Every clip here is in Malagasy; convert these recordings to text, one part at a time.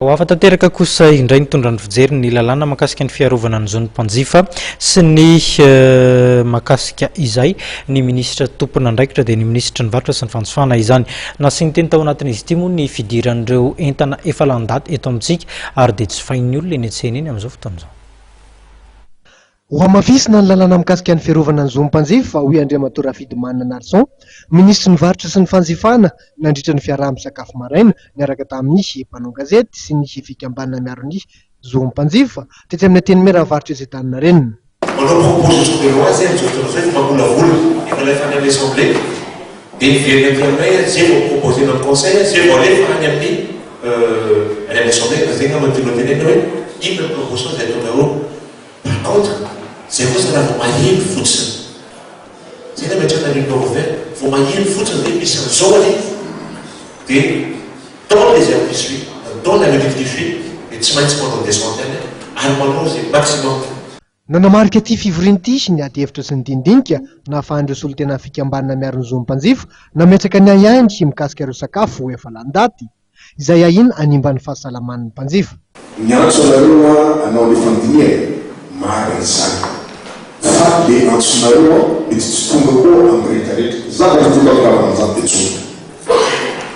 Ho hafa tanteraka kosa indray nitondra ny fijery ny lalàna mahakasika ny fiarovana ny zon'ny mpanjifa sy ny mahakasika izay ny minisitra tompon'andraikitra dia ny minisitry ny varotra sy ny fanjifana izany. Nasiany teny tao anatin'izy ity moa ny fidiran'ireo entana efa lany daty eto amintsika ary dia jifain'ny olona eny an-tsena eny amin'izao fotoana izao. Hohamafisina ny lalàna mikasika ny fiarovana ny zon'ny mpanjifa, hoy Andriamatoa Rafidimanana Narson, minisitry ny varotra sy ny fanjifana, nandritra ny fiaraha-misakafo maraina niaraka tamin'ny mpanao gazety sy ny fikambanana miaro ny zon'ny mpanjifa, tetsy amin'ny Antenimieran'ny varotra etsy Antaninarenina. Manao proposition de loi zay amin'izao fotoana izao, efa mamolavola, efa alefa any amin'ny assemblée, dia miverina aty aminay, zay vao proposer-na amin'ny conseil, zay vao alefa any amin'ny any amin'ny assemblée, ka zay angamba no tianao tenenina hoe inona ny proposition izay ataonareo. Par contre, zay kosa raha vao maheno fotsiny, zay ny ametrahana réunion ouverte, vao maheno fotsiny hoe misy an'izao anie, dia dans les heures qui suit, dans la minute qui suit, dia tsy maintsy manao descente any ary manao izay maximum. Nanamarika ity fivoriana ity ny adihevitra sy ny dinidinika nahafahan'ireo solontenan'ny fikambanana miaro ny zon'ny mpanjifa nametraka ny ahiahiny mikasika ireo sakafo efa lany daty. izay ahiana hanimba ny fahasalaman'ny mpanjifa. Miantso anareo aho hanao le fandinihana, marina izany. Fa le antsonareo aho mety tsy tonga koa amin'ny rehetrarehetra. Zavatra tiako hahatongavanao amin'izany dia tsotra.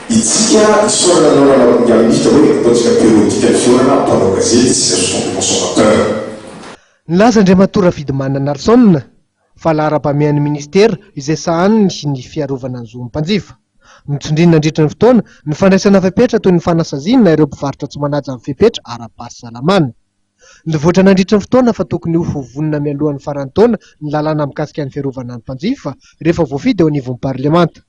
Itsika isaorana anao Ramatoa Ingahy Minisitra hoe ataontsika periodique ny fihaonana mpanao gazety sy association de consommateurs. Nilaza Andriamatoa Rafidimanana Narson fa laharam-pahamehan'ny minisitera izay sahaniny ny fiarovana ny zon'ny mpanjifa. Notsindriny nandritra ny fotoana ny fandraisana fepetra toy ny fanasaziana ireo mpivarotra tsy manaja ny fepetra ara-pahasalamana. Nivoatra nandritra ny fotoana fa tokony ho vonona mialohan'ny faran'ny taona ny lalàna mikasika ny fiarovana ny mpanjifa rehefa voafidy eo anivon'ny parlemanta.